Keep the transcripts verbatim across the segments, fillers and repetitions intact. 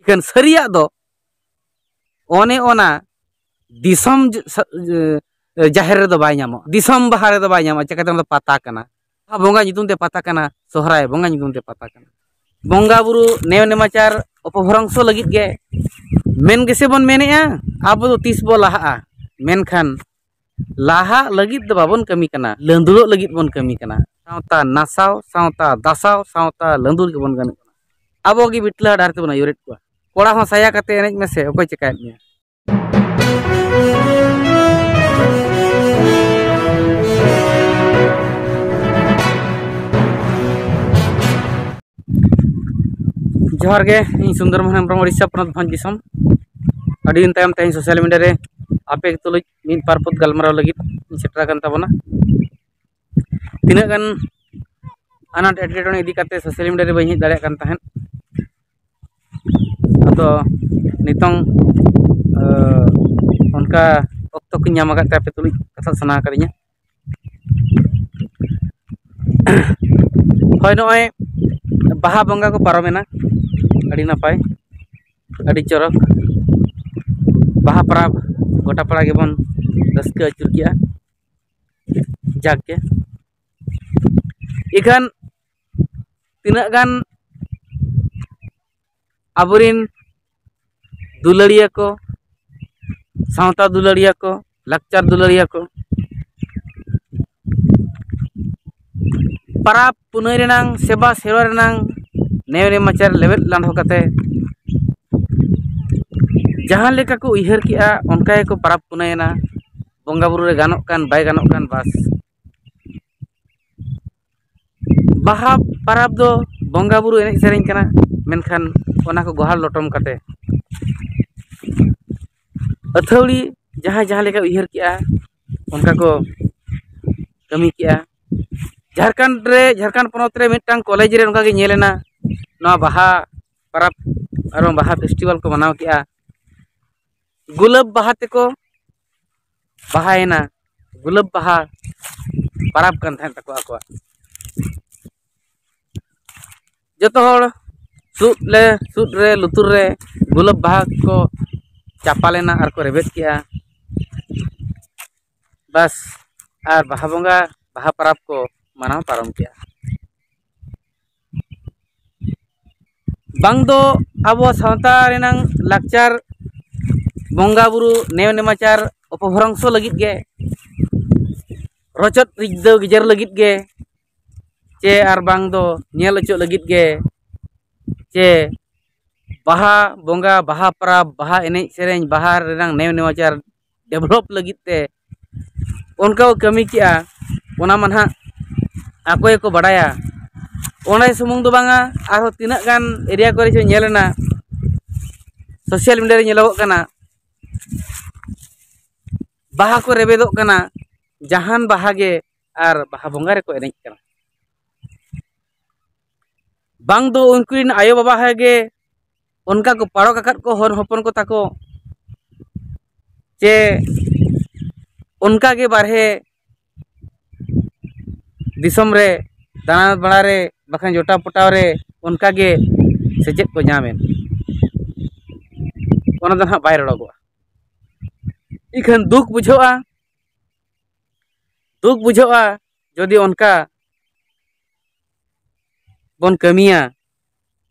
ᱢᱮᱱᱠᱷᱟᱱ ᱥᱟᱹᱨᱤᱭᱟᱜ ᱫᱚ ᱚᱱᱮ ᱚᱱᱟ ᱫᱤᱥᱚᱢ ᱡ-, ᱥᱟ-, ᱡ-, ᱡᱟᱦᱮᱨ ᱨᱮᱫᱚ ᱵᱟᱭ ᱧᱟᱢᱚᱜᱼᱟ, ᱫᱤᱥᱚᱢ ᱵᱟᱦᱟ ᱨᱮᱫᱚ ᱵᱟᱭ ᱧᱟᱢᱚᱜᱼᱟ᱾ ᱪᱤᱠᱟᱹᱛᱮ? ᱚᱱᱟ ᱫᱚ ᱯᱟᱛᱟ ᱠᱟᱱᱟ᱾ ᱵᱟᱦᱟ ᱵᱚᱸᱜᱟ ᱧᱩᱛᱩᱢ ᱛᱮ ᱯᱟᱛᱟ ᱠᱟᱱᱟ, ᱥᱚᱦᱨᱟᱭ ᱵᱚᱸᱜᱟ ᱧᱩᱛᱩᱢ ᱛᱮ ᱯᱟᱛᱟ ᱠᱟᱱᱟ᱾ ᱵᱚᱸᱜᱟ ᱵᱩᱨᱩ ᱱᱮᱭᱟᱣ ᱱᱮᱢᱟᱪᱟᱨ ᱚᱯᱚᱵᱷᱨᱚᱝᱥᱚ ᱞᱟᱹᱜᱤᱫ ᱜᱮ ᱢᱮᱱ ᱜᱮᱥᱮ ᱵᱚᱱ ᱢᱮᱱᱮᱜᱼᱟ, ᱟᱵᱚ ᱫᱚ ᱛᱤᱥ ᱵᱚ ᱞᱟᱦᱟᱜᱼᱟ? ᱢᱮᱱᱠᱷᱟᱱ ᱞᱟᱦᱟᱜ ᱞᱟᱹᱜᱤᱫ ᱫᱚ ᱵᱟᱵᱚᱱ ᱠᱟᱹᱢᱤ ᱠᱟᱱᱟ, ᱞᱟᱹᱸᱫᱩᱲᱚᱜ ᱞᱟᱹᱜᱤᱫ ᱵᱚᱱ ᱠᱟᱹᱢᱤ ᱠᱟᱱᱟ᱾ ᱥᱟᱶᱛᱟ ᱱᱟᱥᱟᱣ, ᱥᱟᱶᱛᱟ ᱫᱟᱥᱟᱣ, ᱥᱟᱶᱛᱟ ᱞᱟᱹᱸᱫᱩᱲ ᱜᱮᱵᱚᱱ ᱜᱟᱱᱚᱜ ᱠᱟᱱᱟ᱾ ᱟᱵᱚ ᱜᱮ ᱵᱤᱴᱞᱟᱹ ᱰᱟᱦᱟᱨ ᱛᱮᱵᱚᱱ ᱟᱹᱭᱩᱨᱮᱫ ᱠᱚᱣᱟ᱾ ᱠᱚᱲᱟ ᱦᱚᱸ ᱥᱟᱭᱟ ᱠᱟᱛᱮ ᱮᱱᱮᱡ ᱢᱮᱥᱮ, ᱚᱠᱚᱭ ᱪᱮᱠᱟᱭᱮᱫ ᱢᱮᱭᱟ? ᱡᱚᱦᱟᱨ ᱜᱮ, ᱤᱧ ᱥᱩᱱᱫᱚᱨ ᱢᱳᱦᱚᱱ ᱦᱮᱢᱵᱨᱚᱢ, ᱳᱰᱤᱥᱟ ᱯᱚᱱᱚᱛ ᱵᱷᱚᱸᱡᱽ ᱫᱤᱥᱚᱢ᱾ ᱟᱹᱰᱤ ᱫᱤᱱ ᱛᱟᱭᱚᱢ ᱛᱮᱦᱮᱧ ᱥᱳᱥᱟᱞ ᱢᱤᱰᱤᱭᱟ ᱨᱮ ᱟᱯᱮ ᱛᱩᱞᱩᱡ ᱢᱤᱫ ᱵᱟᱨ ᱯᱚᱫ ᱜᱟᱞᱢᱟᱨᱟᱣ ᱞᱟᱹᱜᱤᱫ ᱤᱧ ᱥᱮᱴᱮᱨ ᱟᱠᱟᱱ ᱛᱟᱵᱚᱱᱟ᱾ ᱛᱤᱱᱟᱹᱜ ᱜᱟᱱ ᱟᱱᱟᱴ ᱮᱴᱠᱮᱴᱚᱬᱮ ᱤᱫᱤ ᱠᱟᱛᱮ ᱥᱳᱥᱟᱞ ᱢᱤᱰᱤᱭᱟ ᱨᱮ ᱵᱟᱹᱧ ᱦᱮᱡ ᱫᱟᱲᱮᱭᱟᱜ ᱠᱟᱱ ᱛᱟᱦᱮᱸᱫ, ᱟᱫᱚ ᱱᱤᱛᱚᱝ, ᱟᱸ, ᱚᱱᱠᱟ ᱚᱠᱛᱚ ᱠᱚᱧ ᱧᱟᱢ ᱟᱠᱟᱫ ᱛᱮ ᱟᱯᱮ ᱛᱩᱞᱩᱡ ᱠᱟᱛᱷᱟ ᱥᱟᱱᱟ ᱠᱟᱫᱤᱧᱟ᱾ ᱦᱳᱭ, ᱱᱚᱜᱼᱚᱭ ᱵᱟᱦᱟ ᱵᱚᱸᱜᱟ ᱠᱚ ᱯᱟᱨᱚᱢᱮᱱᱟ, ᱟᱹᱰᱤ ᱱᱟᱯᱟᱭ, ᱟᱹᱰᱤ ᱪᱚᱨᱚᱠ᱾ ᱵᱟᱦᱟ ᱯᱚᱨᱚᱵᱽ ᱜᱚᱴᱟ ᱯᱟᱲᱟ ᱜᱮᱵᱚᱱ ᱨᱟᱹᱥᱠᱟᱹ ᱟᱹᱪᱩᱨ ᱠᱮᱜᱼᱟ᱾ ᱡᱟᱠ ᱜᱮ, ᱤᱠᱷᱟᱹᱱ ᱛᱤᱱᱟᱹᱜ ᱜᱟᱱ ᱟᱵᱚᱨᱤᱱ ᱫᱩᱞᱟᱹᱲᱤᱭᱟᱹ ᱠᱚ, ᱥᱟᱶᱛᱟ ᱫᱩᱞᱟᱹᱲᱤᱭᱟᱹ ᱠᱚ, ᱞᱟᱠᱪᱟᱨ ᱫᱩᱞᱟᱹᱲᱤᱭᱟᱹ ᱠᱚ, ᱯᱟᱨᱟᱵᱽ ᱯᱩᱱᱟᱹᱭ ᱨᱮᱱᱟᱝ, ᱥᱮᱵᱟ ᱥᱮᱨᱣᱟ ᱨᱮᱱᱟᱝ ᱱᱮᱭᱟᱣ ᱱᱮᱢᱟᱪᱟᱨ ᱞᱮᱵᱮᱫ ᱞᱟᱸᱰᱷᱚ ᱠᱟᱛᱮ ᱡᱟᱦᱟᱸ ᱞᱮᱠᱟ ᱠᱚ ᱩᱭᱦᱟᱹᱨ ᱠᱮᱜᱼᱟ, ᱚᱱᱠᱟ ᱜᱮᱠᱚ ᱯᱟᱨᱟᱵᱽ ᱯᱩᱱᱟᱹᱭᱮᱱᱟ, ᱵᱚᱸᱜᱟ ᱵᱩᱨᱩ ᱨᱮ ᱜᱟᱱᱚᱜ ᱠᱟᱱ ᱵᱟᱭ ᱜᱟᱱᱚᱜ ᱠᱟᱱ, ᱵᱟᱥ᱾ ᱵᱟᱦᱟ ᱯᱟᱨᱟᱵᱽ ᱫᱚ ᱵᱚᱸᱜᱟ ᱵᱩᱨᱩ ᱮᱱᱮᱡ ᱥᱮᱨᱮᱧ ᱠᱟᱱᱟ, ᱢᱮᱱᱠᱷᱟᱱ ᱚᱱᱟ ᱠᱚ ᱜᱚᱦᱟᱲ ᱞᱚᱴᱚᱢ ᱠᱟᱛᱮ ᱟᱹᱛᱷᱟᱹᱣᱲᱤ ᱡᱟᱦᱟᱸᱭ ᱡᱟᱦᱟᱸ ᱞᱮᱠᱟ ᱩᱭᱦᱟᱹᱨ ᱠᱮᱜᱼᱟ, ᱚᱱᱠᱟ ᱠᱚ ᱠᱟᱹᱢᱤ ᱠᱮᱜᱼᱟ᱾ ᱡᱷᱟᱲᱠᱷᱚᱸᱰ ᱨᱮ, ᱡᱷᱟᱲᱠᱷᱚᱸᱰ ᱯᱚᱱᱚᱛ ᱨᱮ ᱢᱤᱫᱴᱟᱝ ᱠᱚᱞᱮᱡᱽ ᱨᱮ ᱚᱱᱠᱟ ᱜᱮ ᱧᱮᱞ ᱮᱱᱟ, ᱱᱚᱣᱟ ᱵᱟᱦᱟ ᱯᱟᱨᱟᱵᱽ ᱟᱨ ᱵᱟᱦᱟ ᱯᱷᱮᱥᱴᱤᱵᱷᱟᱞ ᱠᱚ ᱢᱟᱱᱟᱣ ᱠᱮᱜᱼᱟ᱾ ᱜᱩᱞᱟᱹᱵ ᱵᱟᱦᱟ ᱛᱮᱠᱚ ᱵᱟᱦᱟᱭᱮᱱᱟ, ᱜᱩᱞᱟᱹᱵ ᱵᱟᱦᱟ ᱯᱟᱨᱟᱵᱽ ᱠᱟᱱ ᱛᱟᱦᱮᱸᱫ ᱛᱟᱠᱚᱣᱟ ᱟᱠᱚᱣᱟᱜ᱾ ᱡᱚᱛᱚ ᱦᱚᱲ ᱥᱩᱫ ᱞᱮ ᱥᱩᱫ ᱨᱮ ᱞᱩᱛᱩᱨ ᱨᱮ ᱜᱩᱞᱟᱹᱵ ᱵᱟᱦᱟ ᱠᱚ ᱪᱟᱯᱟ ᱞᱮᱱᱟ ᱟᱨ ᱠᱚ ᱨᱮᱵᱮᱫ ᱠᱮᱜᱼᱟ᱾ ᱵᱟᱥ, ᱟᱨ ᱵᱟᱦᱟ ᱵᱚᱸᱜᱟ, ᱵᱟᱦᱟ ᱯᱚᱨᱚᱵᱽ ᱠᱚ ᱢᱟᱱᱟᱣ ᱯᱟᱨᱚᱢ ᱠᱮᱜᱼᱟ᱾ ᱵᱟᱝ ᱫᱚ ᱟᱵᱚ ᱥᱟᱶᱛᱟ ᱨᱮᱱᱟᱝ ᱞᱟᱠᱪᱟᱨ, ᱵᱚᱸᱜᱟ ᱵᱩᱨᱩ, ᱱᱮᱭᱟᱢ ᱱᱮᱢᱟᱪᱟᱨ ᱚᱯᱚᱵᱷᱨᱚᱝᱥᱚ ᱞᱟᱹᱜᱤᱫ ᱜᱮ, ᱨᱚᱪᱚᱫ ᱨᱤᱡᱫᱟᱹ ᱜᱮᱡᱮᱨ ᱞᱟᱹᱜᱤᱫ ᱜᱮ, ᱪᱮ ᱟᱨ ᱵᱟᱝ ᱫᱚ ᱧᱮᱞ ᱚᱪᱚᱜ ᱞᱟᱹᱜᱤᱫ ᱜᱮ, ᱪᱮ ᱵᱟᱦᱟ ᱵᱚᱸᱜᱟ, ᱵᱟᱦᱟ ᱯᱚᱨᱚᱵᱽ, ᱵᱟᱦᱟ ᱮᱱᱮᱡ ᱥᱮᱨᱮᱧ, ᱵᱟᱦᱟ ᱨᱮᱱᱟᱝ ᱱᱮᱭᱟᱢ ᱱᱮᱢᱟᱪᱟᱨ ᱰᱮᱵᱷᱞᱚᱯ ᱞᱟᱹᱜᱤᱫ ᱛᱮ ᱚᱱᱠᱟ ᱠᱚ ᱠᱟᱹᱢᱤ ᱠᱮᱜᱼᱟ, ᱚᱱᱟ ᱢᱟ ᱱᱟᱦᱟᱜ ᱟᱠᱚ ᱜᱮᱠᱚ ᱵᱟᱰᱟᱭᱟ᱾ ᱚᱸᱰᱮ ᱥᱩᱢᱩᱝ ᱫᱚ ᱵᱟᱝᱟ, ᱟᱨᱦᱚᱸ ᱛᱤᱱᱟᱹᱜ ᱜᱟᱱ ᱮᱨᱤᱭᱟ ᱠᱚᱨᱮ ᱪᱚ ᱧᱮᱞ ᱮᱱᱟ, ᱥᱳᱥᱟᱞ ᱢᱤᱰᱤᱭᱟ ᱨᱮ ᱧᱮᱞᱚᱜᱚᱜ ᱠᱟᱱᱟ, ᱵᱟᱦᱟ ᱠᱚ ᱨᱮᱵᱮᱫᱚᱜ ᱠᱟᱱᱟ, ᱡᱟᱦᱟᱱ ᱵᱟᱦᱟ ᱜᱮ, ᱟᱨ ᱵᱟᱦᱟ ᱵᱚᱸᱜᱟ ᱨᱮᱠᱚ ᱮᱱᱮᱡ ᱠᱟᱱᱟ᱾ ᱵᱟᱝ ᱫᱚ ᱩᱱᱠᱩ ᱨᱮᱱ ᱟᱭᱳᱼᱵᱟᱵᱟ ᱜᱮ ᱚᱱᱠᱟ ᱠᱚ ᱯᱟᱲᱚᱠ ᱟᱠᱟᱫ ᱠᱚ ᱦᱚᱱ ᱦᱚᱯᱚᱱ ᱠᱚ ᱛᱟᱠᱚ, ᱪᱮ ᱚᱱᱠᱟ ᱜᱮ ᱵᱟᱨᱦᱮ ᱫᱤᱥᱚᱢ ᱨᱮ ᱫᱟᱬᱟ ᱵᱟᱲᱟ ᱨᱮ ᱵᱟᱠᱷᱟᱱ ᱡᱚᱴᱟᱣ ᱯᱚᱴᱟᱣ ᱨᱮ ᱚᱱᱠᱟ ᱜᱮ ᱥᱮᱪᱮᱫ ᱠᱚ ᱧᱟᱢᱮᱫ, ᱚᱱᱟ ᱫᱚ ᱱᱟᱦᱟᱜ ᱵᱟᱭ ᱨᱚᱲᱚᱜᱚᱜᱼᱟ᱾ ᱤᱠᱷᱟᱹᱱ ᱫᱩᱠ ᱵᱩᱡᱷᱟᱹᱜᱼᱟ, ᱫᱩᱠ ᱵᱩᱡᱷᱟᱹᱜᱼᱟ ᱡᱩᱫᱤ ᱚᱱᱠᱟ ᱵᱚᱱ ᱠᱟᱹᱢᱤᱭᱟ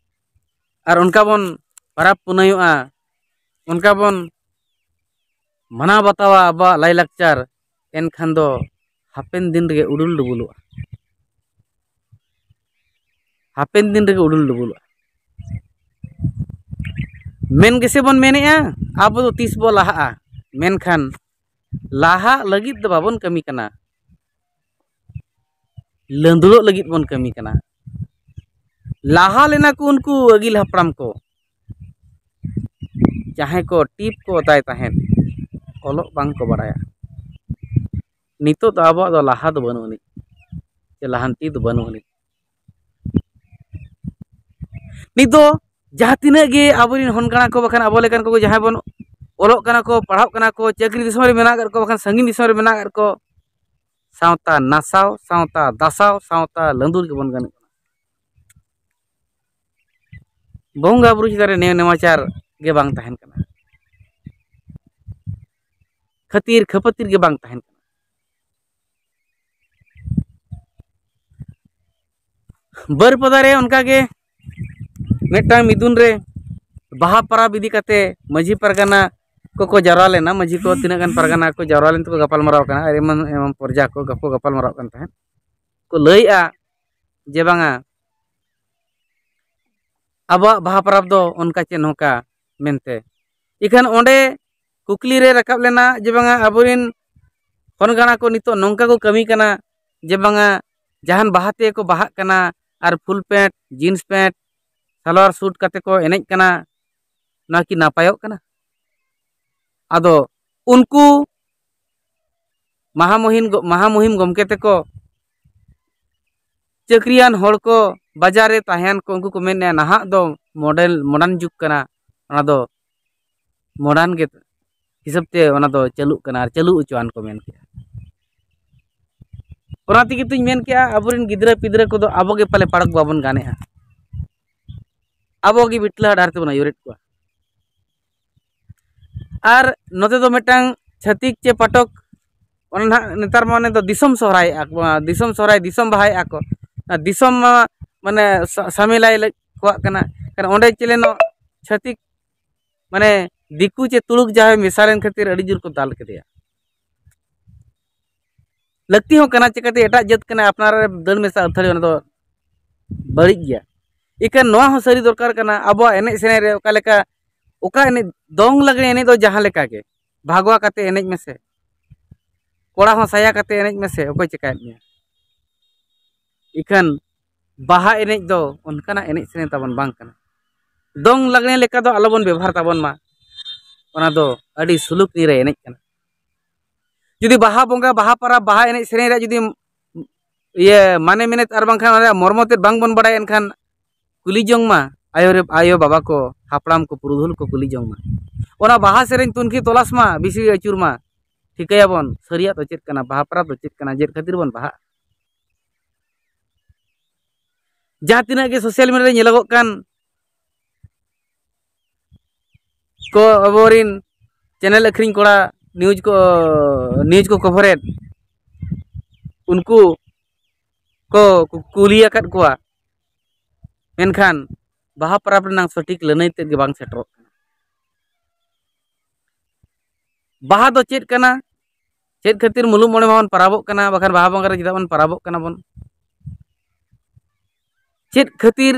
ᱟᱨ ᱚᱱᱠᱟ ᱵᱚᱱ ᱯᱟᱨᱟᱵᱽ ᱯᱩᱱᱟᱹᱭᱚᱜᱼᱟ, ᱚᱱᱠᱟ ᱵᱚᱱ ᱢᱟᱱᱟᱣ ᱵᱟᱛᱟᱣᱟ ᱟᱵᱚᱣᱟᱜ ᱞᱟᱭᱼᱞᱟᱠᱪᱟᱨ, ᱮᱱᱠᱷᱟᱱ ᱫᱚ ᱦᱟᱯᱮᱱ ᱫᱤᱱ ᱨᱮᱜᱮ ᱩᱰᱩᱞ ᱰᱩᱵᱩᱞᱚᱜᱼᱟ᱾ ᱦᱟᱯᱮᱱ ᱫᱤᱱ ᱨᱮᱜᱮ ᱩᱰᱩᱞ ᱰᱩᱵᱩᱞᱚᱜᱼᱟ᱾ ᱢᱮᱱ ᱜᱮᱥᱮ ᱵᱚᱱ ᱢᱮᱱᱮᱜᱼᱟ, ᱟᱵᱚ ᱫᱚ ᱛᱤᱥ ᱵᱚ ᱞᱟᱦᱟᱜᱼᱟ, ᱢᱮᱱᱠᱷᱟᱱ ᱞᱟᱦᱟᱜ ᱞᱟᱹᱜᱤᱫ ᱫᱚ ᱵᱟᱵᱚᱱ ᱠᱟᱹᱢᱤ ᱠᱟᱱᱟ, ᱞᱟᱹᱸᱫᱩᱲᱚᱜ ᱞᱟᱹᱜᱤᱫ ᱵᱚᱱ ᱠᱟᱹᱢᱤ ᱠᱟᱱᱟ᱾ ᱞᱟᱦᱟ ᱞᱮᱱᱟ ᱠᱚ ᱩᱱᱠᱩ ᱟᱹᱜᱤᱞ ᱦᱟᱯᱲᱟᱢ ᱠᱚ, ᱡᱟᱦᱟᱸᱭ ᱠᱚ ᱴᱤᱯ ᱠᱚ ᱚᱛᱟᱭ ᱛᱟᱦᱮᱸᱫ, ᱚᱞᱚᱜ ᱵᱟᱝ ᱠᱚ ᱵᱟᱲᱟᱭᱟ᱾ ᱱᱤᱛᱚᱜ ᱫᱚ ᱟᱵᱚᱣᱟᱜ ᱫᱚ ᱞᱟᱦᱟ ᱫᱚ ᱵᱟᱹᱱᱩᱜ ᱟᱹᱱᱤᱡ, ᱥᱮ ᱞᱟᱦᱟᱱᱛᱤ ᱫᱚ ᱵᱟᱹᱱᱩᱜ ᱟᱹᱱᱤᱡ᱾ ᱱᱤᱛ ᱫᱚ ᱡᱟᱦᱟᱸ ᱛᱤᱱᱟᱹᱜ ᱜᱮ ᱟᱵᱚᱨᱮᱱ ᱦᱚᱱ ᱜᱟᱬᱟ ᱠᱚ ᱵᱟᱠᱷᱟᱱ ᱟᱵᱚ ᱞᱮᱠᱟᱱ ᱠᱚ ᱡᱟᱦᱟᱸᱭ ᱵᱚᱱ ᱚᱞᱚᱜ ᱠᱟᱱᱟ ᱠᱚ, ᱯᱟᱲᱦᱟᱜ ᱠᱟᱱᱟ ᱠᱚ, ᱪᱟᱹᱠᱨᱤ ᱫᱤᱥᱚᱢ ᱨᱮ ᱢᱮᱱᱟᱜ ᱟᱠᱟᱫ ᱠᱚ ᱵᱟᱠᱷᱟᱱ ᱥᱟᱺᱜᱤᱧ ᱫᱤᱥᱚᱢ ᱨᱮ ᱢᱮᱱᱟᱜ ᱟᱠᱟᱫ ᱠᱚ, ᱥᱟᱶᱛᱟ ᱱᱟᱥᱟᱣ, ᱥᱟᱶᱛᱟ ᱫᱟᱥᱟᱣ, ᱥᱟᱶᱛᱟ ᱞᱟᱹᱸᱫᱩᱲ ᱜᱮᱵᱚᱱ ᱜᱟᱱᱚᱜ ᱠᱟᱱᱟ᱾ ᱵᱚᱸᱜᱟ ᱵᱩᱨᱩ ᱪᱮᱛᱟᱱ ᱨᱮ ᱱᱮᱭᱟᱣ ᱱᱮᱢᱟᱪᱟᱨ ᱜᱮ ᱵᱟᱝ ᱛᱟᱦᱮᱱ ᱠᱟᱱᱟ, ᱠᱷᱟᱹᱛᱤᱨ ᱠᱷᱟᱹᱯᱟᱹᱛᱤᱨ ᱜᱮ ᱵᱟᱝ ᱛᱟᱦᱮᱱ ᱠᱟᱱᱟ᱾ ᱵᱟᱹᱨᱯᱟᱫᱟ ᱨᱮ ᱚᱱᱠᱟᱜᱮ ᱢᱤᱫᱴᱟᱝ ᱢᱤᱫᱩᱱ ᱨᱮ ᱵᱟᱦᱟ ᱯᱚᱨᱚᱵᱽ ᱤᱫᱤ ᱠᱟᱛᱮ ᱢᱟᱹᱡᱷᱤ ᱯᱟᱨᱜᱟᱱᱟ ᱠᱚᱠᱚ ᱡᱟᱣᱨᱟ ᱞᱮᱱᱟ᱾ ᱢᱟᱹᱡᱷᱤ ᱠᱚ ᱛᱤᱱᱟᱹᱜ ᱜᱟᱱ ᱯᱟᱨᱜᱟᱱᱟ ᱠᱚ ᱡᱟᱣᱨᱟ ᱞᱮᱱ ᱛᱮᱠᱚ ᱜᱟᱯᱟᱞ ᱢᱟᱨᱟᱣ ᱠᱟᱱᱟ, ᱟᱨ ᱮᱢᱟᱱ ᱮᱢᱟᱱ ᱯᱚᱨᱡᱟ ᱠᱚ ᱜᱟᱯᱟᱞ ᱢᱟᱨᱟᱣ ᱠᱟᱱ ᱛᱟᱦᱮᱸᱫ᱾ ᱠᱚ ᱞᱟᱹᱭᱮᱜᱼᱟ ᱡᱮ ᱵᱟᱝᱟ, ᱟᱵᱚᱣᱟᱜ ᱵᱟᱦᱟ ᱯᱚᱨᱚᱵᱽ ᱫᱚ ᱚᱱᱠᱟ ᱪᱮ ᱱᱚᱝᱠᱟ ᱢᱮᱱᱛᱮ᱾ ᱤᱠᱷᱟᱹᱱ ᱚᱸᱰᱮ ᱠᱩᱠᱞᱤ ᱨᱮ ᱨᱟᱠᱟᱵ ᱞᱮᱱᱟ ᱡᱮ ᱵᱟᱝᱟ, ᱟᱵᱚᱨᱮᱱ ᱦᱚᱱ ᱜᱟᱬᱟ ᱠᱚ ᱱᱤᱛᱚᱜ ᱱᱚᱝᱠᱟ ᱠᱚ ᱠᱟᱹᱢᱤ ᱠᱟᱱᱟ ᱡᱮ ᱵᱟᱝᱟ, ᱡᱟᱦᱟᱱ ᱵᱟᱦᱟ ᱛᱮᱜᱮ ᱠᱚ ᱵᱟᱦᱟᱜ ᱠᱟᱱᱟ ᱟᱨ full pant, jeans pant, salwar suit ᱠᱟᱛᱮ ᱠᱚ ᱮᱱᱮᱡ ᱠᱟᱱᱟ, ᱱᱚᱣᱟ ᱠᱤ ᱱᱟᱯᱟᱭᱚᱜ ᱠᱟᱱᱟ? ᱟᱫᱚ ᱩᱱᱠᱩ ᱢᱟᱦᱟ ᱢᱩᱦᱤᱢ ᱜᱚ-, ᱢᱟᱦᱟ ᱢᱩᱦᱤᱢ ᱜᱚᱢᱠᱮ ᱛᱮᱠᱚ, ᱪᱟᱹᱠᱨᱤᱭᱟᱱ ᱦᱚᱲ ᱠᱚ, ᱵᱟᱡᱟᱨ ᱨᱮ ᱛᱟᱦᱮᱸᱭᱟᱱ ᱠᱚ, ᱩᱱᱠᱩ ᱠᱚ ᱢᱮᱱᱮᱫᱼᱟ, ᱱᱟᱦᱟᱜ ᱫᱚ ᱢᱚᱰᱮᱞ, ᱢᱚᱰᱟᱨᱱ ᱡᱩᱜᱽ ᱠᱟᱱᱟ, ᱚᱱᱟ ᱫᱚ ᱢᱚᱰᱟᱨᱱ ᱜᱮ ᱦᱤᱥᱟᱹᱵ ᱛᱮ ᱚᱱᱟ ᱫᱚ ᱪᱟᱹᱞᱩᱜ ᱠᱟᱱᱟ ᱟᱨ ᱪᱟᱹᱞᱩ ᱦᱚᱪᱚᱣᱟᱱ ᱠᱚ ᱢᱮᱱ ᱠᱮᱫᱼᱟ᱾ ᱚᱱᱟ ᱛᱮᱜᱮ ᱛᱩᱧ ᱢᱮᱱ ᱠᱮᱜᱼᱟ, ᱟᱵᱚᱨᱮᱱ ᱜᱤᱫᱽᱨᱟᱹ ᱯᱤᱫᱽᱨᱟᱹ ᱠᱚᱫᱚ ᱟᱵᱚ ᱜᱮ ᱯᱟᱞᱮ ᱯᱟᱲᱚᱠ ᱵᱟᱵᱚᱱ ᱜᱟᱱᱮᱜᱼᱟ, ᱟᱵᱚ ᱜᱮ ᱵᱤᱴᱞᱟᱹ ᱰᱟᱦᱟᱨ ᱛᱮᱵᱚᱱ ᱟᱹᱭᱩᱨᱮᱫ ᱠᱚᱣᱟ᱾ ᱟᱨ ᱱᱚᱛᱮ ᱫᱚ ᱢᱤᱫᱴᱟᱝ ᱪᱷᱟᱹᱛᱤᱠ ᱪᱮ ᱯᱟᱴᱚᱠ, ᱚᱱᱟ ᱱᱟᱦᱟᱜ ᱱᱮᱛᱟᱨ ᱢᱟ ᱚᱱᱮ ᱫᱚ ᱫᱤᱥᱚᱢ ᱥᱚᱦᱨᱟᱭᱮᱫᱼᱟ ᱠᱚ, ᱫᱤᱥᱚᱢ ᱥᱚᱦᱨᱟᱭ, ᱫᱤᱥᱚᱢ ᱵᱟᱦᱟᱭᱮᱫᱼᱟ ᱠᱚ, ᱚᱱᱟ ᱫᱤᱥᱚᱢ ᱢᱟ ᱢᱟᱱᱮ ᱥᱟ-, ᱥᱟᱢᱮᱞᱟᱭ ᱞᱟᱹᱜᱤᱫ ᱠᱚᱣᱟᱜ ᱠᱟᱱᱟ᱾ ᱠᱟᱨᱚᱱ ᱚᱸᱰᱮ ᱪᱮᱞᱮᱱᱚᱜ ᱪᱷᱟᱹᱛᱤᱠ, ᱢᱟᱱᱮ ᱫᱤᱠᱩ ᱪᱮ ᱛᱩᱲᱩᱠ ᱡᱟᱦᱟᱸᱭ ᱢᱮᱥᱟ ᱞᱮᱱ ᱠᱷᱟᱹᱛᱤᱨ ᱟᱹᱰᱤ ᱡᱳᱨ ᱠᱚ ᱫᱟᱞ ᱠᱮᱫᱮᱭᱟ᱾ ᱞᱟᱹᱠᱛᱤ ᱦᱚᱸ ᱠᱟᱱᱟ, ᱪᱤᱠᱟᱹᱛᱮ ᱮᱴᱟᱜ ᱡᱟᱹᱛ ᱠᱟᱱᱟᱭ, ᱟᱯᱱᱟᱨ ᱨᱮ ᱫᱟᱹᱲ ᱢᱮᱥᱟ ᱟᱹᱛᱷᱟᱹᱲᱤ, ᱚᱱᱟ ᱫᱚ ᱵᱟᱹᱲᱤᱡ ᱜᱮᱭᱟ᱾ ᱤᱠᱷᱟᱹᱱ ᱱᱚᱣᱟ ᱦᱚᱸ ᱥᱟᱹᱨᱤ ᱫᱚᱨᱠᱟᱨ ᱠᱟᱱᱟ, ᱟᱵᱚᱣᱟᱜ ᱮᱱᱮᱡ ᱥᱮᱨᱮᱧ ᱨᱮ ᱚᱠᱟ ᱞᱮᱠᱟ, ᱚᱠᱟ ᱮᱱᱮᱡ, ᱫᱚᱝ ᱞᱟᱜᱽᱲᱮ ᱮᱱᱮᱡ ᱫᱚ ᱡᱟᱦᱟᱸ ᱞᱮᱠᱟ ᱜᱮ, ᱵᱷᱟᱜᱽᱣᱟ ᱠᱟᱛᱮ ᱮᱱᱮᱡ ᱢᱮᱥᱮ, ᱠᱚᱲᱟ ᱦᱚᱸ ᱥᱟᱭᱟ ᱠᱟᱛᱮ ᱮᱱᱮᱡ ᱢᱮᱥᱮ, ᱚᱠᱚᱭ ᱪᱮᱠᱟᱭᱮᱫ ᱢᱮᱭᱟ? ᱤᱠᱷᱟᱹᱱ ᱵᱟᱦᱟ ᱮᱱᱮᱡ ᱫᱚ ᱚᱱᱠᱟᱱᱟᱜ ᱮᱱᱮᱡ ᱥᱮᱨᱮᱧ ᱛᱟᱵᱚᱱ ᱵᱟᱝ ᱠᱟᱱᱟ᱾ ᱫᱚᱝ ᱞᱟᱜᱽᱲᱮ ᱞᱮᱠᱟ ᱫᱚ ᱟᱞᱚᱵᱚᱱ ᱵᱮᱵᱚᱦᱟᱨ ᱛᱟᱵᱚᱱ ᱢᱟ, ᱚᱱᱟ ᱫᱚ ᱟᱹᱰᱤ ᱥᱩᱞᱩᱠ ᱱᱤᱨᱟᱹᱭ ᱮᱱᱮᱡ ᱠᱟᱱᱟ᱾ ᱡᱩᱫᱤ ᱵᱟᱦᱟ ᱵᱚᱸᱜᱟ, ᱵᱟᱦᱟ ᱯᱚᱨᱚᱵᱽ, ᱵᱟᱦᱟ ᱮᱱᱮᱡ ᱥᱮᱨᱮᱧ ᱨᱮᱭᱟᱜ ᱡᱩᱫᱤ ᱤᱭᱟᱹ ᱢᱟᱱᱮ ᱢᱮᱱᱮᱫ ᱟᱨ ᱵᱟᱝᱠᱷᱟᱱ ᱚᱱᱟ ᱨᱮᱭᱟᱜ ᱢᱚᱨᱢᱚ ᱛᱮᱫ ᱵᱟᱝ ᱵᱚᱱ ᱵᱟᱲᱟᱭᱟ, ᱮᱱᱠᱷᱟᱱ ᱠᱩᱞᱤ ᱡᱚᱝ ᱢᱟ, ᱟᱭᱳ ᱨᱮ, ᱟᱭᱳ ᱵᱟᱵᱟ ᱠᱚ, ᱦᱟᱯᱲᱟᱢ ᱠᱚ, ᱯᱩᱨᱩᱫᱷᱩᱞ ᱠᱚ ᱠᱩᱞᱤ ᱡᱚᱝ ᱢᱟ᱾ ᱚᱱᱟ ᱵᱟᱦᱟ ᱥᱮᱨᱮᱧ ᱛᱩᱱᱠᱷᱤ ᱛᱚᱞᱟᱥ ᱢᱟ, ᱵᱤᱥᱤ ᱟᱹᱪᱩᱨ ᱢᱟ, ᱴᱷᱤᱠᱟᱹᱭᱟᱵᱚᱱ ᱥᱟᱹᱨᱤᱭᱟᱜ ᱫᱚ ᱪᱮᱫ ᱠᱟᱱᱟ, ᱵᱟᱦᱟ ᱯᱚᱨᱚᱵᱽ ᱫᱚ ᱪᱮᱫ ᱠᱟᱱᱟ, ᱪᱮᱫ ᱠᱷᱟᱹᱛᱤᱨ ᱵᱚᱱ ᱵᱟᱦᱟᱜᱼᱟ᱾ ᱡᱟᱦᱟᱸ ᱛᱤᱱᱟᱹᱜ ᱜᱮ ᱥᱳᱥᱟᱞ ᱢᱤᱰᱤᱭᱟ ᱨᱮ ᱧᱮᱞᱚᱜᱚᱜ ᱠᱟᱱ ᱠᱚ ᱟᱵᱚᱨᱤᱱ ᱪᱮᱱᱮᱞ ᱟᱹᱠᱷᱨᱤᱧ ᱠᱚᱲᱟ ᱱᱤᱭᱩᱡᱽ ᱠᱚ ᱱᱤᱭᱩᱡᱽ ᱠᱚ ᱠᱚᱵᱷᱟᱨᱮᱫ, ᱩᱱᱠᱩ ᱠᱚ ᱠᱩ- ᱠᱩᱞᱤ ᱟᱠᱟᱫ ᱠᱚᱣᱟ, ᱢᱮᱱᱠᱷᱟᱱ ᱵᱟᱦᱟ ᱯᱚᱨᱚᱵᱽ ᱨᱮᱱᱟᱜ ᱥᱚᱴᱷᱤᱠ ᱞᱟᱹᱱᱟᱹᱭ ᱛᱮᱫ ᱜᱮ ᱵᱟᱝ ᱥᱮᱴᱮᱨᱚᱜ ᱠᱟᱱᱟ᱾ ᱵᱟᱦᱟ ᱫᱚ ᱪᱮᱫ ᱠᱟᱱᱟ? ᱪᱮᱫ ᱠᱷᱟᱹᱛᱤᱨ ᱢᱩᱞᱩᱜ ᱢᱚᱬᱮ ᱢᱟᱦᱟ ᱵᱚᱱ ᱯᱚᱨᱚᱵᱚᱜ ᱠᱟᱱᱟ? ᱵᱟᱠᱷᱟᱱ ᱵᱟᱦᱟ ᱵᱚᱸᱜᱟ ᱨᱮ ᱪᱮᱫᱟᱜ ᱵᱚᱱ ᱯᱚᱨᱚᱵᱚᱜ ᱠᱟᱱᱟ ᱵᱚᱱ? ᱪᱮᱫ ᱠᱷᱟᱹᱛᱤᱨ?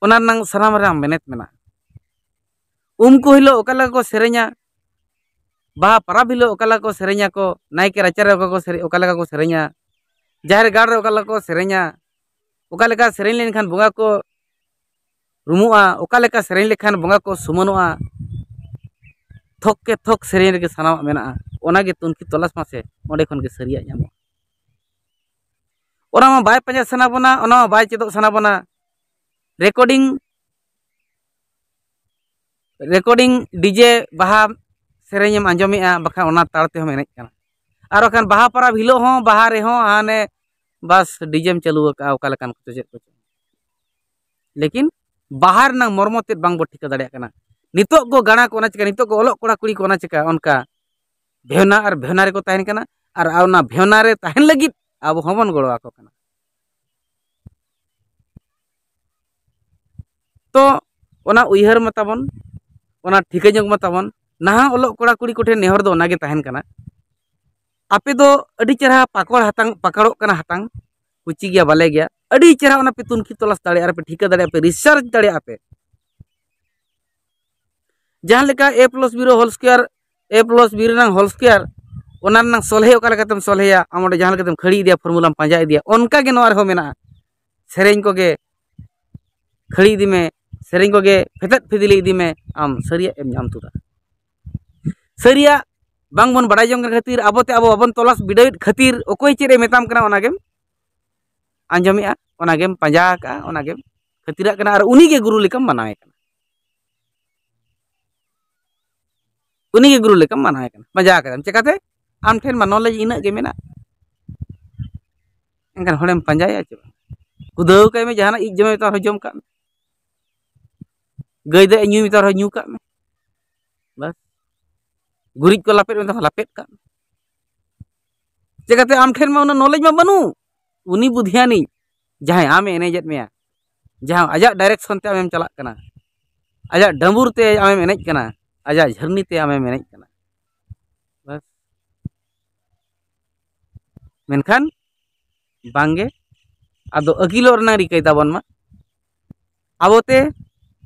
ᱚᱱᱟ ᱨᱮᱱᱟᱜ ᱥᱟᱱᱟᱢ ᱨᱮᱱᱟᱜ ᱢᱮᱱᱮᱛ ᱢᱮᱱᱟᱜᱼᱟ᱾ ᱩᱢ ᱠᱚ ᱦᱤᱞᱳᱜ ᱚᱠᱟ ᱞᱮᱠᱟ ᱠᱚ ᱥᱮᱨᱮᱧᱟ, ᱵᱟᱦᱟ ᱯᱚᱨᱚᱵᱽ ᱦᱤᱞᱳᱜ ᱚᱠᱟ ᱞᱮᱠᱟ ᱠᱚ ᱥᱮᱨᱮᱧᱟ ᱠᱚ, ᱱᱟᱭᱠᱮ ᱨᱟᱪᱟᱨᱮ ᱚᱠᱟ ᱠᱚ ᱥᱮᱨᱮ- ᱚᱠᱟ ᱞᱮᱠᱟ ᱠᱚ ᱥᱮᱨᱮᱧᱟ, ᱡᱟᱦᱮᱨ ᱜᱟᱲ ᱨᱮ ᱚᱠᱟ ᱞᱮᱠᱟ ᱠᱚ ᱥᱮᱨᱮᱧᱟ, ᱚᱠᱟ ᱞᱮᱠᱟ ᱥᱮᱨᱮᱧ ᱞᱮᱱᱠᱷᱟᱱ ᱵᱚᱸᱜᱟ ᱠᱚ ᱨᱩᱢᱩᱜᱼᱟ, ᱚᱠᱟ ᱞᱮᱠᱟ ᱥᱮᱨᱮᱧ ᱞᱮᱠᱷᱟᱱ ᱵᱚᱸᱜᱟ ᱠᱚ ᱥᱩᱢᱟᱹᱱᱚᱜᱼᱟ, ᱛᱷᱚᱠ ᱠᱮ ᱛᱷᱚᱠ ᱥᱮᱨᱮᱧ ᱨᱮᱜᱮ ᱥᱟᱱᱟᱢᱟᱜ ᱢᱮᱱᱟᱜᱼᱟ᱾ ᱚᱱᱟᱜᱮ ᱛᱩᱱᱠᱷᱤ ᱛᱚᱞᱟᱥ ᱢᱟᱥᱮ, ᱚᱸᱰᱮ ᱠᱷᱚᱱ ᱜᱮ ᱥᱟᱹᱨᱤᱭᱟᱜ ᱧᱟᱢᱚᱜᱼᱟ᱾ ᱚᱱᱟ ᱢᱟ ᱵᱟᱭ ᱯᱟᱸᱡᱟ ᱥᱟᱱᱟ ᱵᱚᱱᱟ, ᱚᱱᱟ ᱢᱟ ᱵᱟᱭ ᱪᱮᱫᱚᱜ ᱥᱟᱱᱟ ᱵᱚᱱᱟ᱾ ᱨᱮᱠᱚᱨᱰᱤᱝ ᱨᱮᱠᱚᱨᱰᱤᱝ ᱰᱤᱡᱮ ᱵᱟᱦᱟ ᱥᱮᱨᱮᱧᱮᱢ ᱟᱸᱡᱚᱢᱮᱜᱼᱟ, ᱵᱟᱠᱷᱟᱱ ᱚᱱᱟ ᱛᱟᱲ ᱛᱮᱦᱚᱸᱢ ᱮᱱᱮᱡ ᱠᱟᱱᱟ᱾ ᱟᱨ ᱵᱟᱠᱷᱟᱱ ᱵᱟᱦᱟ ᱯᱚᱨᱚᱵᱽ ᱦᱤᱞᱳᱜ ᱦᱚᱸ ᱵᱟᱦᱟ ᱨᱮᱦᱚᱸ ᱦᱟᱱᱮ ᱵᱟᱥ ᱰᱤᱡᱮᱢ ᱪᱟᱹᱞᱩ ᱟᱠᱟᱫᱼᱟ, ᱚᱠᱟ ᱞᱮᱠᱟᱱ ᱠᱚᱪᱚ ᱪᱮᱫ ᱠᱚᱪᱚ᱾ ᱞᱮᱠᱤᱱ ᱵᱟᱦᱟ ᱨᱮᱱᱟᱜ ᱢᱚᱨᱢᱚ ᱛᱮᱫ ᱵᱟᱝ ᱵᱚ ᱴᱷᱤᱠᱟᱹ ᱫᱟᱲᱮᱭᱟᱜ ᱠᱟᱱᱟ᱾ ᱱᱤᱛᱚᱜ ᱠᱚ ᱜᱟᱬᱟ ᱠᱚ ᱚᱱᱟ ᱪᱤᱠᱟ, ᱱᱤᱛᱚᱜ ᱠᱚ ᱚᱞᱚᱜ ᱠᱚᱲᱟ ᱠᱩᱲᱤ ᱠᱚ ᱚᱱᱟ ᱪᱤᱠᱟ ᱚᱱᱠᱟ ᱵᱷᱮᱣᱱᱟ ᱟᱨ ᱵᱷᱮᱣᱱᱟ ᱨᱮᱠᱚ ᱛᱟᱦᱮᱱ ᱠᱟᱱᱟ᱾ ᱟᱨ ᱚᱱᱟ ᱵᱷᱮᱣᱱᱟ ᱨᱮ ᱛᱟᱦᱮᱱ ᱞᱟᱹᱜᱤᱫ ᱟᱵᱚ ᱦᱚᱸᱵᱚᱱ ᱜᱚᱲᱚ ᱟᱠᱚ ᱠᱟᱱᱟ᱾ ᱛᱚ ᱚᱱᱟ ᱩᱭᱦᱟᱹᱨ ᱢᱟ ᱛᱟᱵᱚᱱ, ᱚᱱᱟ ᱴᱷᱤᱠᱟᱹ ᱧᱚᱜ ᱢᱟ ᱛᱟᱵᱚᱱ᱾ ᱱᱟᱦᱟᱜ ᱚᱞᱚᱜ ᱠᱚᱲᱟ ᱠᱩᱲᱤ ᱠᱚᱴᱷᱮᱱ ᱱᱮᱦᱚᱨ ᱫᱚ ᱚᱱᱟᱜᱮ ᱛᱟᱦᱮᱱ ᱠᱟᱱᱟ, ᱟᱯᱮ ᱫᱚ ᱟᱹᱰᱤ ᱪᱮᱦᱨᱟ ᱯᱟᱠᱚᱲ ᱦᱟᱛᱟᱝ, ᱯᱟᱠᱚᱲᱚᱜ ᱠᱟᱱᱟ ᱦᱟᱛᱟᱝ, ᱠᱩᱪᱤ ᱜᱮᱭᱟ ᱵᱟᱞᱮ ᱜᱮᱭᱟ, ᱟᱹᱰᱤ ᱪᱮᱦᱨᱟ ᱚᱱᱟ ᱯᱮ ᱛᱩᱱᱠᱷᱤ ᱛᱚᱞᱟᱥ ᱫᱟᱲᱮᱭᱟᱜᱼᱟ, ᱟᱨ ᱯᱮ ᱴᱷᱤᱠᱟᱹ ᱫᱟᱲᱮᱭᱟᱜᱼᱟ, ᱯᱮ ᱨᱤᱥᱟᱨᱪ ᱫᱟᱲᱮᱭᱟᱜᱼᱟ ᱯᱮ᱾ ᱡᱟᱦᱟᱸ ᱞᱮᱠᱟ a plus b ᱨᱮ whole square, a plus b ᱨᱮᱱᱟᱜ whole square, ᱚᱱᱟ ᱨᱮᱱᱟᱜ ᱥᱚᱞᱦᱮ ᱚᱠᱟ ᱞᱮᱠᱟᱛᱮᱢ ᱥᱚᱞᱦᱮᱭᱟ, ᱟᱢ ᱚᱸᱰᱮ ᱡᱟᱦᱟᱸ ᱞᱮᱠᱟᱛᱮᱢ ᱠᱷᱟᱹᱲᱤ ᱤᱫᱤᱭᱟ, ᱯᱷᱚᱨᱢᱩᱞᱟᱢ ᱯᱟᱸᱡᱟ ᱤᱫᱤᱭᱟ, ᱚᱱᱠᱟ ᱜᱮ ᱱᱚᱣᱟ ᱨᱮᱦᱚᱸ ᱢᱮᱱᱟᱜᱼᱟ᱾ ᱥᱮᱨᱮᱧ ᱠᱚᱜᱮ ᱠᱷᱟᱹᱲᱤ ᱤᱫᱤ ᱢᱮ, ᱥᱮᱨᱮᱧ ᱠᱚᱜᱮ ᱯᱷᱮᱛᱮᱫ ᱯᱷᱤᱫᱤᱞᱤ ᱤᱫᱤ ᱢᱮ, ᱟᱢ ᱥᱟᱹᱨᱤᱭᱟᱜ ᱮᱢ ᱧᱟᱢ ᱛᱩᱫᱟ᱾ ᱥᱟᱹᱨᱤᱭᱟᱜ ᱵᱟᱝᱵᱚᱱ ᱵᱟᱲᱟᱭ ᱡᱚᱝ ᱠᱟᱱ ᱠᱷᱟᱹᱛᱤᱨ, ᱟᱵᱚᱛᱮ ᱟᱵᱚ ᱵᱟᱵᱚᱱ ᱛᱚᱞᱟᱥ ᱵᱤᱰᱟᱹᱣᱮᱫ ᱠᱷᱟᱹᱛᱤᱨ, ᱚᱠᱚᱭ ᱪᱮᱫ ᱮ ᱢᱮᱛᱟᱢ ᱠᱟᱱᱟ ᱚᱱᱟᱜᱮᱢ ᱟᱸᱡᱚᱢᱮᱜᱼᱟ, ᱚᱱᱟᱜᱮᱢ ᱯᱟᱸᱡᱟ ᱟᱠᱟᱜᱼᱟ, ᱚᱱᱟᱜᱮᱢ ᱠᱷᱟᱹᱛᱤᱨᱟᱜ ᱠᱟᱱᱟ, ᱟᱨ ᱩᱱᱤᱜᱮ ᱜᱩᱨᱩ ᱞᱮᱠᱟᱢ ᱢᱟᱱᱟᱣᱮ ᱠᱟᱱᱟ᱾ ᱩᱱᱤᱜᱮ ᱜᱩᱨᱩ ᱞᱮᱠᱟᱢ ᱢᱟᱱᱟᱣᱮ ᱠᱟᱱᱟ, ᱯᱟᱸᱡᱟ ᱟᱠᱟᱫᱟᱢ᱾ ᱪᱮᱠᱟᱛᱮ? ᱟᱢ ᱴᱷᱮᱱ ᱢᱟ ᱱᱚᱞᱮᱡᱽ ᱤᱱᱟᱹᱜ ᱜᱮ ᱢᱮᱱᱟᱜ, ᱮᱱᱠᱷᱟᱱ ᱦᱚᱲᱮᱢ ᱯᱟᱸᱡᱟᱭᱟ ᱪᱮ ᱵᱟᱝ? ᱠᱩᱫᱟᱹᱣ ᱠᱟᱭ ᱢᱮ, ᱡᱟᱦᱟᱱᱟᱜ ᱤᱡ ᱡᱚᱢᱮ ᱢᱮᱛᱟᱢ ᱨᱮᱦᱚᱸ ᱡᱚᱢ ᱠᱟᱜ ᱢᱮ, ᱜᱟᱹᱭ ᱫᱟᱜ ᱮ ᱧᱩᱭ ᱢᱮᱛᱟᱢ ᱨᱮᱦᱚᱸ ᱧᱩ ᱠᱟᱜ ᱢᱮ, ᱜᱩᱨᱤᱡ ᱠᱚ ᱞᱟᱯᱮᱫ ᱢᱮᱛᱟᱢᱟ, ᱞᱟᱯᱮᱫ ᱠᱟᱜ ᱢᱮ᱾ ᱪᱮᱠᱟᱛᱮ ᱟᱢ ᱴᱷᱮᱱ ᱢᱟ ᱩᱱᱟᱹᱜ ᱱᱚᱞᱮᱡᱽ ᱢᱟ ᱵᱟᱹᱱᱩᱜ᱾ ᱩᱱᱤ ᱵᱩᱫᱷᱤᱭᱟᱱᱤᱡ ᱡᱟᱦᱟᱸᱭ ᱟᱢᱮ ᱮᱱᱮᱡᱮᱫ ᱢᱮᱭᱟ, ᱡᱟᱦᱟᱸ ᱟᱡᱟᱜ ᱰᱟᱭᱨᱮᱠᱥᱚᱱ ᱛᱮ ᱟᱢᱮᱢ ᱪᱟᱞᱟᱜ ᱠᱟᱱᱟ, ᱟᱡᱟᱜ ᱰᱟᱹᱵᱩᱨ ᱛᱮ ᱟᱢᱮᱢ ᱮᱱᱮᱡ ᱠᱟᱱᱟ, ᱟᱡᱟᱜ ᱡᱷᱟᱹᱨᱱᱤ ᱛᱮ ᱟᱢᱮᱢ ᱮᱱᱮᱡ ᱠᱟᱱᱟ᱾ ᱵᱟᱥ᱾ ᱢᱮᱱᱠᱷᱟᱱ ᱵᱟᱝᱜᱮ, ᱟᱫᱚ ᱟᱹᱠᱤᱞᱚᱜ ᱨᱮᱱᱟᱜ ᱨᱤᱠᱟᱹᱭ ᱛᱟᱵᱚᱱ ᱢᱟ᱾ ᱟᱵᱚᱛᱮ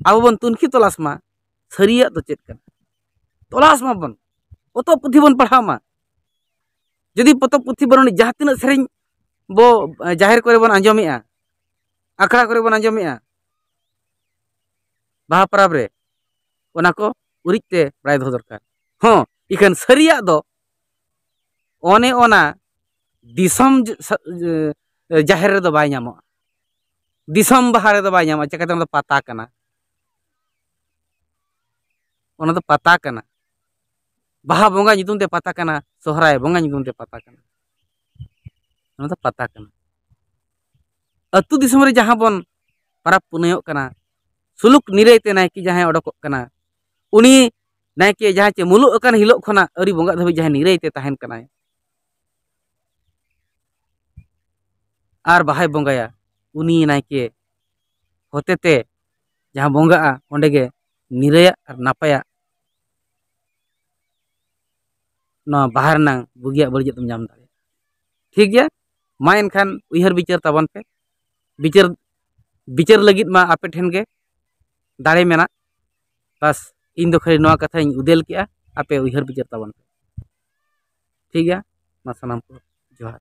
ᱟᱵᱚ ᱵᱚᱱ ᱛᱩᱱᱠᱷᱤ ᱛᱚᱞᱟᱥ ᱢᱟ, ᱥᱟᱹᱨᱤᱭᱟᱜ ᱫᱚ ᱪᱮᱫ ᱠᱟᱱᱟ᱾ ᱛᱚᱞᱟᱥ ᱢᱟᱵᱚᱱ, ᱯᱚᱛᱚᱵ ᱯᱩᱛᱷᱤ ᱵᱚᱱ ᱯᱟᱲᱦᱟᱣ ᱢᱟ᱾ ᱡᱩᱫᱤ ᱯᱚᱛᱚᱵ ᱯᱩᱛᱷᱤ ᱵᱟᱹᱱᱩᱜ, ᱡᱟᱦᱟᱸ ᱛᱤᱱᱟᱹᱜ ᱥᱮᱨᱮᱧ ᱵᱚ ᱡᱟᱦᱮᱨ ᱠᱚᱨᱮ ᱵᱚᱱ ᱟᱸᱡᱚᱢᱮᱜᱼᱟ, ᱟᱠᱷᱲᱟ ᱠᱚᱨᱮ ᱵᱚᱱ ᱟᱸᱡᱚᱢᱮᱜᱼᱟ, ᱵᱟᱦᱟ ᱯᱚᱨᱚᱵᱽ ᱨᱮ, ᱚᱱᱟ ᱠᱚ ᱩᱨᱤᱡ ᱛᱮ ᱵᱟᱲᱟᱭ ᱫᱚᱦᱚ ᱫᱚᱨᱠᱟᱨ᱾ ᱦᱚᱸ, ᱤᱠᱷᱟᱹᱱ ᱥᱟᱹᱨᱤᱭᱟᱜ ᱫᱚ ᱚᱱᱮ ᱚᱱᱟ ᱫᱤᱥᱚᱢ ᱡ-, ᱥᱟ-, ᱡ-, ᱡᱟᱦᱮᱨ ᱨᱮᱫᱚ ᱵᱟᱭ ᱧᱟᱢᱚᱜᱼᱟ, ᱫᱤᱥᱚᱢ ᱵᱟᱦᱟ ᱨᱮᱫᱚ ᱵᱟᱭ ᱧᱟᱢᱚᱜᱼᱟ᱾ ᱪᱤᱠᱟᱹᱛᱮ? ᱚᱱᱟ ᱫᱚ ᱯᱟᱛᱟ ᱠᱟᱱᱟ, ᱚᱱᱟ ᱫᱚ ᱯᱟᱛᱟ ᱠᱟᱱᱟ᱾ ᱵᱟᱦᱟ ᱵᱚᱸᱜᱟ ᱧᱩᱛᱩᱢ ᱛᱮ ᱯᱟᱛᱟ ᱠᱟᱱᱟ, ᱥᱚᱦᱨᱟᱭ ᱵᱚᱸᱜᱟ ᱧᱩᱛᱩᱢ ᱛᱮ ᱯᱟᱛᱟ ᱠᱟᱱᱟ, ᱚᱱᱟ ᱫᱚ ᱯᱟᱛᱟ ᱠᱟᱱᱟ᱾ ᱟᱹᱛᱩ ᱫᱤᱥᱚᱢ ᱨᱮ ᱡᱟᱦᱟᱸ ᱵᱚᱱ ᱯᱟᱨᱟᱵᱽ ᱯᱩᱱᱟᱹᱭᱚᱜ ᱠᱟᱱᱟ, ᱥᱩᱞᱩᱠ ᱱᱤᱨᱟᱹᱭ ᱛᱮ ᱱᱟᱭᱠᱮ ᱡᱟᱦᱟᱸᱭ ᱚᱰᱚᱠᱚᱜ ᱠᱟᱱᱟ, ᱩᱱᱤ ᱱᱟᱭᱠᱮ ᱡᱟᱦᱟᱸ ᱪᱮ ᱢᱩᱞᱩᱜ ᱟᱠᱟᱱ ᱦᱤᱞᱳᱜ ᱠᱷᱚᱱᱟᱜ ᱟᱹᱣᱨᱤ ᱵᱚᱸᱜᱟᱜ ᱫᱷᱟᱹᱵᱤᱡ ᱡᱟᱦᱟᱸᱭ ᱱᱤᱨᱟᱹᱭ ᱛᱮ ᱛᱟᱦᱮᱱ ᱠᱟᱱᱟᱭ, ᱟᱨ ᱵᱟᱦᱟᱭ ᱵᱚᱸᱜᱟᱭᱟ, ᱩᱱᱤ ᱱᱟᱭᱠᱮ ᱦᱚᱛᱮᱛᱮ ᱡᱟᱦᱟᱸ ᱵᱚᱸᱜᱟᱜᱼᱟ, ᱚᱸᱰᱮ ᱜᱮ ᱱᱤᱨᱟᱹᱭᱟᱜ ᱟᱨ ᱱᱟᱯᱟᱭᱟᱜ ᱱᱚᱣᱟ ᱵᱟᱦᱟ ᱨᱮᱱᱟᱝ ᱵᱩᱜᱤᱭᱟᱜ ᱵᱟᱹᱲᱤᱡᱟᱜ ᱫᱚᱢ ᱧᱟᱢ ᱫᱟᱲᱮᱭᱟᱜᱼᱟ᱾ ᱴᱷᱤᱠ ᱜᱮᱭᱟ, ᱢᱟ ᱮᱱᱠᱷᱟᱱ ᱩᱭᱦᱟᱹᱨ ᱵᱤᱪᱟᱹᱨ ᱛᱟᱵᱚᱱ ᱯᱮ᱾ ᱵᱤᱪᱟᱹᱨ, ᱵᱤᱪᱟᱹᱨ ᱞᱟᱹᱜᱤᱫ ᱢᱟ ᱟᱯᱮ ᱴᱷᱮᱱ ᱜᱮ ᱫᱟᱲᱮ ᱢᱮᱱᱟᱜ᱾ ᱵᱟᱥ, ᱤᱧ ᱫᱚ ᱠᱷᱟᱹᱞᱤ ᱱᱚᱣᱟ ᱠᱟᱛᱷᱟᱧ ᱩᱫᱮᱞ ᱠᱮᱜᱼᱟ, ᱟᱯᱮ ᱩᱭᱦᱟᱹᱨ ᱵᱤᱪᱟᱹᱨ ᱛᱟᱵᱚᱱ ᱯᱮ᱾ ᱴᱷᱤᱠ ᱜᱮᱭᱟ, ᱢᱟ ᱥᱟᱱᱟᱢ ᱠᱚ ᱡᱚᱦᱟᱨ᱾